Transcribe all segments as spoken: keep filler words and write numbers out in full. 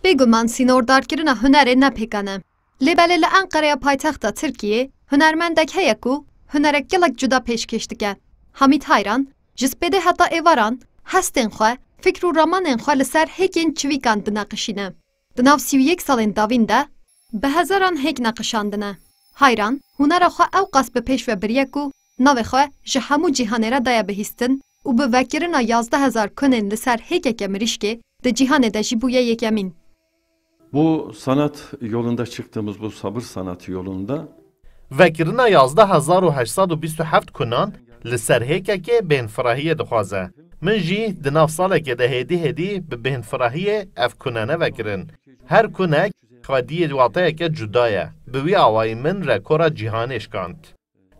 Bêguman sînordarkirina hunerê ne pêkan e. Lê belê li Enqereya paytexta Tirkiyê hunermendek heye ku hunerek gelek cuda pêşkêş dike. Hamîd Hayran, ji spêdê heta êvaran hestên xwe, fikr û ramanên xwe li ser hêkên çivîkan dineqişîne. Di nav sî û yek salên davîn de bi hezaran hêk neqişandine. Hayran, hunera xwe ewqas bi pêş ve biriye ku navê xwe ji hemû cîhanê re daye bihîstin û bi vekirina yazdeh hezar kunên li ser hêkeke mirîşkê di cîhanê de jî bûye yekemîn. Bu sanat yolunda çıktığımız bu sabır sanatı yolunda Vekirina yazdeh hezar û heşt sed û bîst û heft kunan li ser hêkekê bêhnfirahiyê dixwaze. Min jî di nav salekê de hêdî hêdî bi bêhnfirahiyê ev kunene vekirin. Her kunek xwediyê wateyeke cuda ye. Bi wî awayî min rekora cîhanê şikand.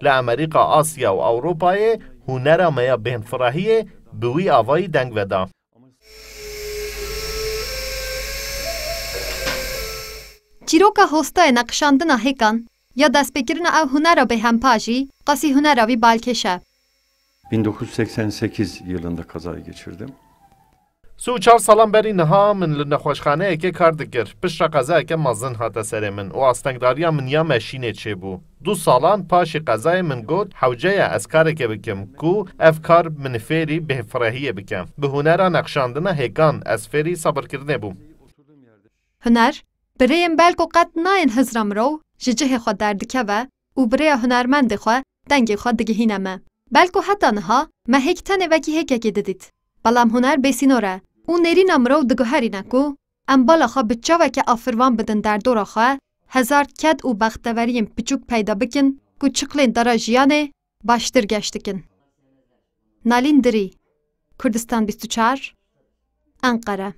Li Amerîka, Asya û Ewropayê hunera me ya bêhnfirahiyê bi wî avayî deng veda. Çîroka hostayê neqişandina hêkan ya destpêkirina ev hunera bêhempa jî qasî hunera wî balkêş e. bin dokuz yüz seksen sekiz yılında kazayı geçirdim. Sî û çar salan berî niha min li nexweşxaneyekê kar dikir. Piştre qezayeke mezin hate serê min û astengdariya min ya meşînê çêbû. Du salan paşî qezayê min got, hewce ye ez kareke bikim ku ev kar min fêrî bêhfirehiyê bike. Bi hunera neqşandina hêkan ez fêrî sebirkirinê bûm. Huner, bi rêyên belko qet nayên hizra mirov ji cihê xwe derdikeve û bi rêya hunermendê xwe dengê xwe digihîne me. Belko heta niha me hêk tenê wekî hêkekê didît. Belam huner bêsînor e û nêrîna mirov diguherîne ku em bala xwe bi çaveke afirvan bidin derdora xwe, hezar ked û bexteveriyên piçûk peyda bikin ku çiqlên dara jiyanê baştir geş dikin. Nalîn Dirî, Kurdistan bîst û çar, Enqere.